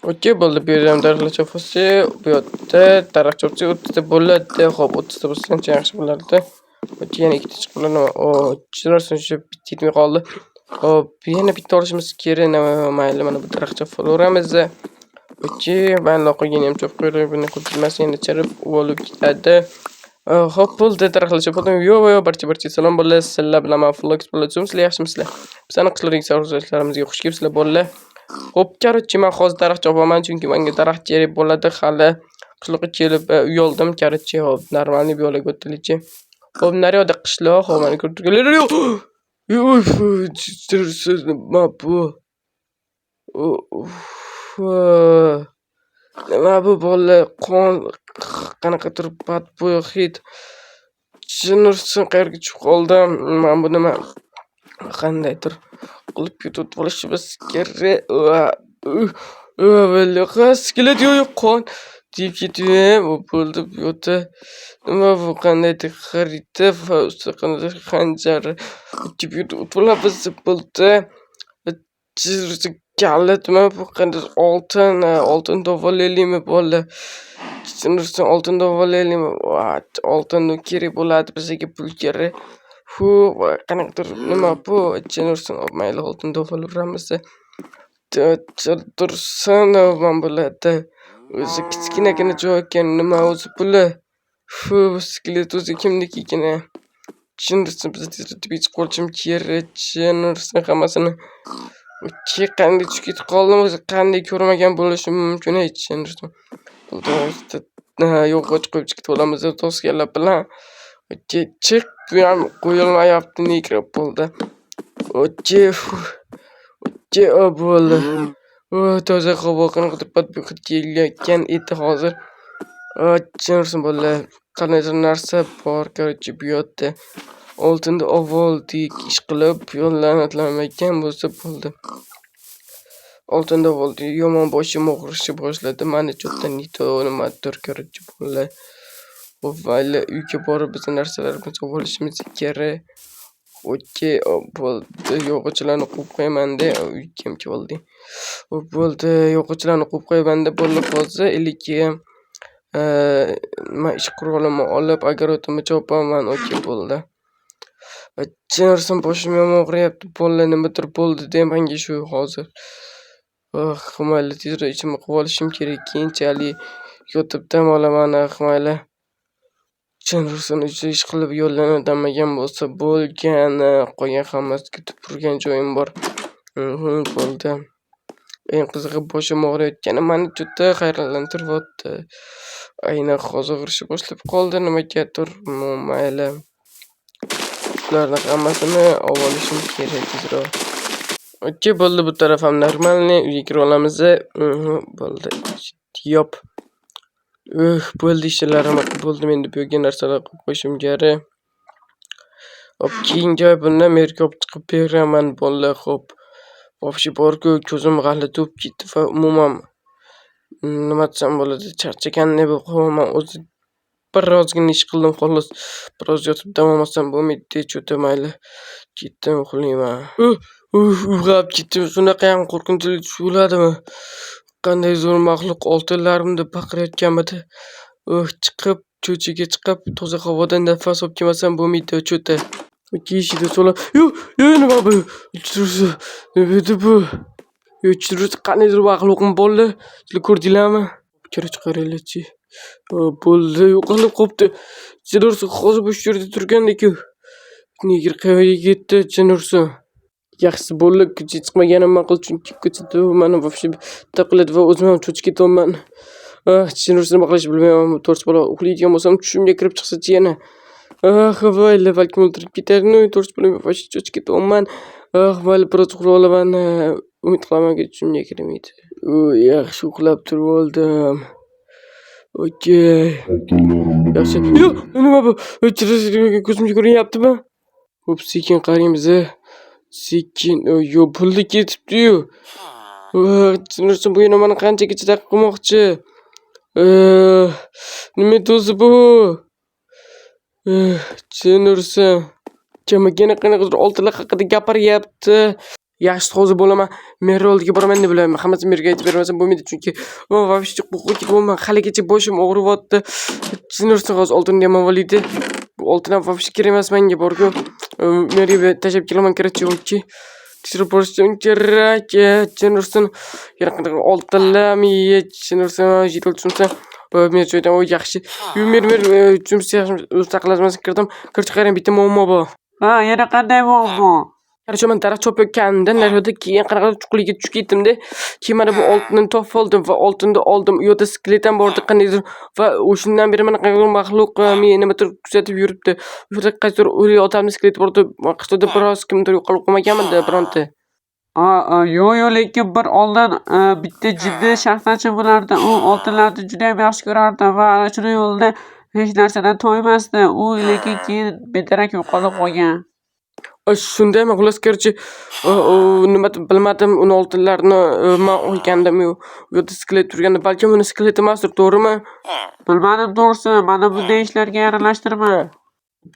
Okey, bo'ldi. Bu yerda ham daraxtlar chopilsa, bu yerda daraxt chopsa 30 ta bo'ladi. Xo'p, 30 ta bo'lsa ancha yaxshi bo'lardi. Okey, yana ikkita chiqib nima? O, tushunarsiz, shu bitta yetmay qoldi. Xo'p, yana bitta olishimiz kerak. Nima, mayli, mana bu daraxt chopaveramiz. Okey, mayli, qolgani ham chopib qo'yaylik. Buni qo'yib endi chirib olib ketadi. Xo'p, bo'ldi, daraxtlar chopildim. Yo, yo, barcha salom bolalar. Sizlar bilan men Flox bo'ladi. Sizlar yaxshimisizlar? Bizani qishloqdagi sarguzashtlarimizga xush kelibsizlar, bolalar. Xo'p, короче, men hozir daraxt chopaman, chunki menga daraxt kerak bo'ladi hali. Qishloqqa kelib uy oldim, короче, hop, нормальный bu yoqlarga o'taylikchi. Xo'p, naryoqda qishloq, hop, mana ko'rib turganlaring. Nima bu? Nima bu, bolalar? Qon, qanaqadir badbo'y hid. Jin ursin, qayerga tushib qoldim? Mana bu nima? Qandaydir qilib yutib olishimiz kerak. Skelet, yo'q, yo'q, qon tegib ketdim. Bo'ldi, bu yerda nima bu? Qandaydir xarita va ustida qandaydir xanjar. Yutib olamiz, bo'ldi. Kalit nima bu? Qandaydir oltin, oltin to'g'rilaylikmi, bolalar? Jin ursin, oltin to'g'rilaylikmi? Oltin kerak bo'ladi bizga, pul kerak. Fu, qanaqadir nima bu? Jin ursin, mayli, oltin to'g'rilayveramiz. Tursin, mana bularda o'zi kichkinagina joy ekan, nima o'zi bular? Fu, bu skelet o'zi kimniki ekan? Jin ursin, biz tezroq tepaga chiqib olishim kerak. Jin ursin hammasini. Okey, qanday tushib ketib qoldim o'zi, qanday ko'rmagan bo'lishim mumkin, jin ursin. Yog'och qo'yib chiqib olamiz doskalar bilan. Okey, chiq, bu ham qo'yilmayapti, nega bo'ldi. Okey, okey, bo'ldi. Toza havo, qanaqadir badbo'y hid kelayotgan edi hozir. Jin ursin, bolalar, qandaydir narsa bor, короче, bu yerda. Oltinni oldik, ishqilib, bu yoq la'natlanmagan bo'lsa bo'ldi. Oltinni oldik, yomon boshim og'rishni boshladi. Mani что-то не то nimadir, короче, bolalar. Xo'p, mayli, uyga borib bizni narsalarimizni olishimiz kerak. Okey, bo'ldi. Yog'ochlarni qo'yib qo'yaman-da, uyga ham keldik. Bo'ldi, yog'ochlarni qo'yib qo'yaman-da, bo'ldi hozir. Lekin man ish qurolimni olib, огород imni chopaman. Okey, bo'ldi. Jin ursin, boshim yomon og'riyapti. Bolalar, nimadir bo'ldi-da menga shu hozir. Oh, mayli, tezroq ishimni qilib olishim kerak. Keyinchalik yotib dam olaman, mayli. Jin ursin, ish qilib yo'llanmagan bo'lsa bo'lgani. Qolgan hammasiga tupurgan joyim bor. Bo'ldi. Eng qizig'i, boshim og'riyotgani mani juda hayratlantiryapti. Aynan hozir og'rishni boshlab qoldi nimagadir. Mayli. Shularni hammasini olishim kerak tezroq. Okey, bo'ldi, bu taraf ham нормальный. Uyga kirib olamiz. Bo'ldi. Yop. Bo'ldi, ishlarim bo'ldim, endi bu yerga narsalar qo'yib qo'yishim kerak. Hop, keyingi oy buni Amerika olib chiqib beraman, bolalar, xo'p. Вообще borku, ko'zim g'alati bo'lib ketdi va umuman, nima desam bo'ladi, charchagandek bo'lib qolyapman. O'zi birozgina ish qildim, xolos. Biroz yotib dam olmasam bo'lmaydi, что-то mayli. Ketdim, uxlayman. Uyg'onib ketdim. Shunaqayam qo'rqinchli tush bo'ladimi? Qanday zo'r maxluq oltinlarim deb baqirayotganmidi? Chiqib, ko'chaga chiqib, toza havoda nafas olib kelmasam bo'lmaydi, что-то. Eshikni solib, yo'q, yo'q, nima bu? Nima edi bu? Qandaydir maxluqmi, bolalar? Sizlar ko'rdinglarmi? Короче, qaranglarchi. Bo'ldi, yo'qolib qolibdi. Jin ursin, hozir bu yerda turganda-ku. Nega qayerga ketdi, jin ursin. Yaxshisi, bo'ldi, ko'chaga chiqmaganim ma'qul, chunki ko'chada mani вообще taqiladi va o'zim ham cho'chib ketyapman. Jin ursin, nima qilishni bilmayapman. To'g'risi, bola, uxlaydigan bo'lsam, tushimga kirib chiqsa-chi yana. Mayli, balkim o'ldirib ketar. To'g'risi, bilmayman, вообще cho'chib ketyapman. Mayli, biroz uxlab olaman. Umid qilamanki, tushimga kirmaydi. Yaxshi uxlab turib oldim. Okey. Yaxshi. Yo'q, nima bu? Ko'zimga ko'rinyaptimi? Xo'p, sekin qaraymiz. Sekin, yo'q, bo'ldi, ketibdi-yu. Jin ursin, bu yana mani qanchagacha ta'qib qilmoqchi? Nima edi o'zi bu? Jin ursin. Yana qanaqadir oltinlar haqida gapiryapti. Yaxshi, hozir bo'laman. Mer oldiga boraman deb bilaman. Hammasini merga aytib bermasam bo'lmaydi, chunki men вообще qo'rqib ketyapman. Haligacha boshim og'riyapti. Jin ursin, hozir oltinni ham oladi. Bu oltin ham вообще kerak emas menga borku. Merga tashlab kelaman, короче, okey. Tekshirib borishim kerak. Jin ursin. Yana qanaqa oltinlar, jin ursin, yetil tushunsa. Men joydan o yaxshi. Mer mer tushunsa yaxshi saqlamasdan kirdim. Короче, qarang, bitta muammo bor. Ha, yana qanday muammo? Короче, men daraxt chopayotganimda naryoqda keyin qanaqadir chuqurlikka tushib ketdim-da. Keyin mana bu oltinni topib oldim va oltinni oldim. U yerda skelet ham bor edi qandaydir va o'shandan beri mana qanaqadir maxluq meni nimadir kuzatib yuribdi. U yerda qaysidir o'lik odamni skeleti bor edi. Qishloqda biroz kimdir yo'qolib qolmaganmidi bironta? A, yo'q, yo'q, lekin bir oldin bitta jinni shaxtachi bo'lardi. U oltinlarni judayam yaxshi ko'rardi va ana shuni yo'lida hech narsadan toymasdi. U lekin keyin bedarak yo'qolib qolgan. Shundaymi? Xullas, короче, nima deb bilmadim, uni oltinlarni man olgandim. U yerda skelet turgandi. Balkim uni skeleti emasdir, to'g'rimi? Bilmadim to'g'risi, mani bunday ishlarga aralashtirma.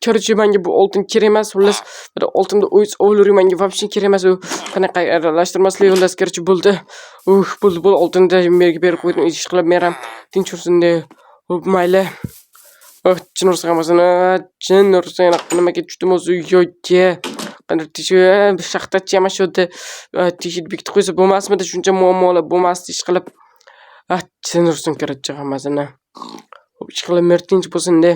Короче, menga bu oltin kerak emas. Xullas, bir oltinni o'z olavering, menga вообще kerak emas u. Qanaqa aralashtirmaslik, xullas, короче, bo'ldi. Bo'ldi, bo'ldi, oltinni merga berib qo'ydim. Ish qilib men ham tinch yursin de. Xo'p, mayli. Oh, jin ursin hammasini. Jin ursin, yana nimaga tushdim o'zi yo'qga. Qanday teshik shaxtachi ham shu yerda teshikni bekitib qo'ysa bo'lmasmidi? Shuncha muammolar bo'lmasdi ish qilib. Ah, jin ursin, короче, hammasini. Xo'p, ish qilib mer tinch bo'lsin-da.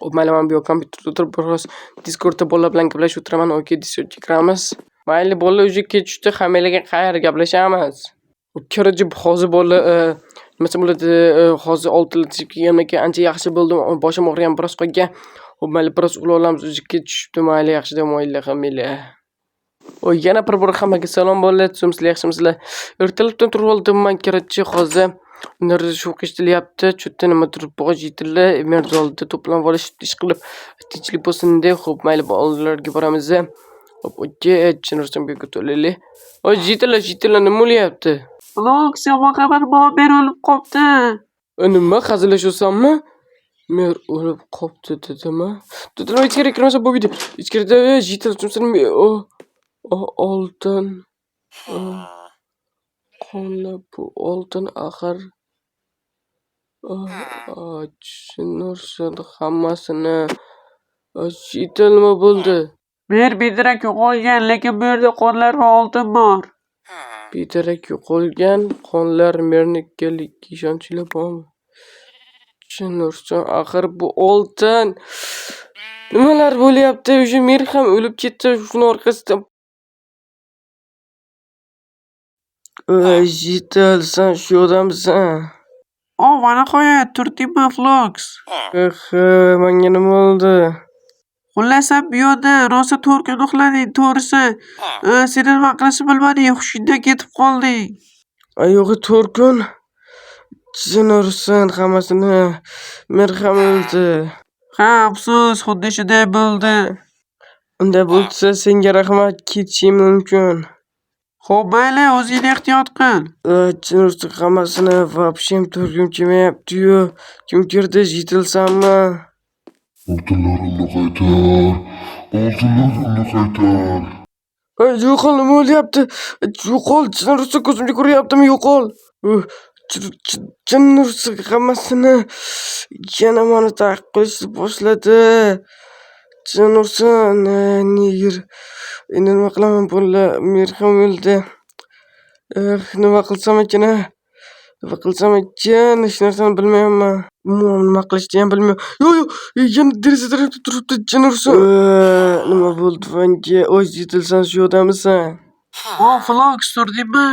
Xo'p, mayli, men bu yoq kompyuterda o'tirib biroz Discordda bolalar bilan gaplashib o'tiraman. Okey, Discordga kiramiz. Mayli, bolalar, уже kech tushdi, hammanglarga xayr, gaplashamiz. Короче, hozir bolalar, nima desam bo'ladi, hozir oltinlar teshib kelgandan keyin ancha yaxshi bo'ldim. Boshim og'rigani biroz qolgan. Xo'p, mayli, biroz uxlab olamiz, уже kech tushibdi. Mayli, yaxshi dam olinglar hammanglar. Oy, yana bir bor hammaga salom bolalar, tuzukmisizlar, yaxshimisizlar? Ertalabdan turib oldim man, короче, hozir nerda shu eshitilyapti. Cho'tda nimadir bog' yetildi. Merzolda to'planib olishibdi, ish qilib tinchlik bo'lsin deb. Xo'p, mayli, bolalarga boramiz. Xo'p, okey, jin ursin, bu yerga to'laylik. Oy, jitilla, jitilla, nima bo'lyapti? Floks, yomon xabar bor, mer o'lib qopti. Nima, hazillashyapsanmi? Mer o'lib qopti dedimi? Dedim, ichkari kirmasa bo'lmaydi. Ichkarida jitil tushunsin, o oltin. Qonli bu oltin axir. Jin ursin hammasini. Jitil, nima bo'ldi? Mer bedarak yo'qolgan, lekin bu yerda qonlar va oltin bor. Bedarak yo'qolgan qonlar mernikiga ishonchli bormi? Jin ursin, axir bu oltin. Nimalar bo'lyapti? O'sha mer ham o'lib ketdi shuni orqasidan. Jitil, sen shu odamsan. O, va nihoyat, turdingmi, Floks? Menga nima bo'ldi? Xullas, sen bu yoqda rosa 4 kun uxlading, to'g'risi. Seni nima qilishni bilmading, hushingdan ketib qolding. Yo'q, 4 kun. Jin ursin hammasini. Mer ham o'ldi. Ha, afsus, xuddi shunday bo'ldi. Unday bo'lsa, senga rahmat, ketishing mumkin. Xo'p, mayli, o'zingni ehtiyot qil. Jin ursin hammasini, вообще turgim kelmayapti-yu. Kim kirdi, jitilsanmi? Oltinlarimni qaytar! Oltinlarimni qaytar! Yo'qol, nima bo'lyapti? Yo'qol, jin ursin, ko'zimga ko'ryaptimi, yo'qol. Jin ursin hammasini. Yana meni ta'qib qilishni boshladi. Jin ursin, neger. Endi nima qilaman bolalar, mer ham o'ldi. Nima qilsam ekan, a? Nima qilsam ekan, hech narsani bilmayapman. Umuman nima qilishni ham bilmayman. Yo'q, yo'q, yana deraza tarafda turibdi, jin ursin. Nima bo'ldi menga? Oy, jitilsan, shu odammisan? O, Floks, turdingmi?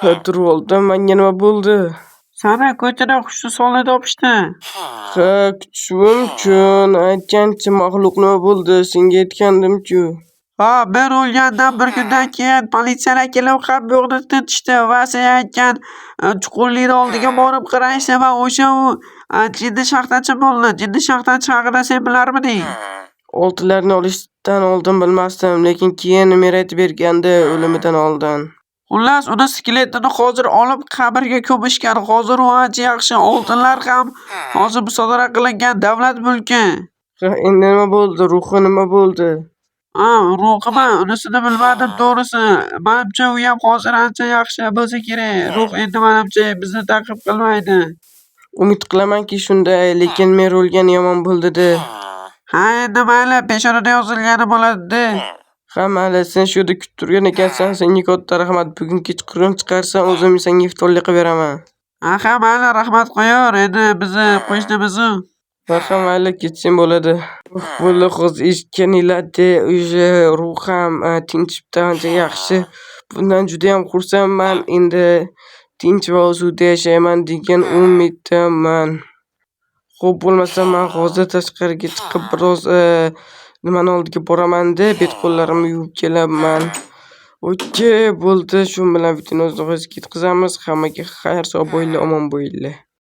Ha, turib oldim. Menga nima bo'ldi? Seni ko'chada hushsiz holda topishdi. Ha, kutish mumkin. Aytgancha, maxluq nima bo'ldi? Senga aytgandim-ku. Ha, mer o'lgandan bir kundan keyin politsiyalar kelib hamma yoqni tintishdi va sen aytgan chuqurlikni oldiga borib qarashdi va o'sha u jinni shaxtachi bo'ldi. Jinni shaxtachi haqida sen bilarmiding? Oltinlarni olishdan oldin bilmasdim, lekin keyin mer aytib bergandi o'limidan oldin. Xullas, uni skeletini hozir olib qabrga ko'mishgan. Hozir u ancha yaxshi. Oltinlar ham hozir musodara qilingan davlat mulki. Ha, endi nima bo'ldi? Ruhi nima bo'ldi? Ha, Ruhimi? Unisini bilmadim to'g'risi. Manimcha uyam hozir ancha yaxshi bo'lsa kerak. Ruh endi manimcha bizni ta'qib qilmaydi. Umid qilamanki shunday, lekin Mer o'lgani yomon bo'ldi-da. Ha, endi mayli, peshonada yozilgani bo'ladi-da. Ha, mayli, sen shu yerda kutib turgan ekansan, senga katta rahmat. Bugun kechqurun chiqarsan, o'zim senga iftorlik qilib beraman. Ha, mayli, rahmat qo'yor. Endi bizni qo'shnimiz-u. Ha, mayli, ketsang bo'ladi. Bo'ldi, hozir eshitganinglardek, уже ruham tinchibdi, ancha yaxshi. Bundan judayam xursandman. Endi tinch va osuda yashayman degan umiddaman. Xo'p, bo'lmasa man hozir tashqariga chiqib biroz nimani oldiga boraman-da, bet qo'llarimni yuvib kelaman. Okey, bo'ldi. Shu bilan videoni o'z nihoyasiga yetkazamiz. Hammaga xayr, sog' bo'linglar, omon bo'linglar.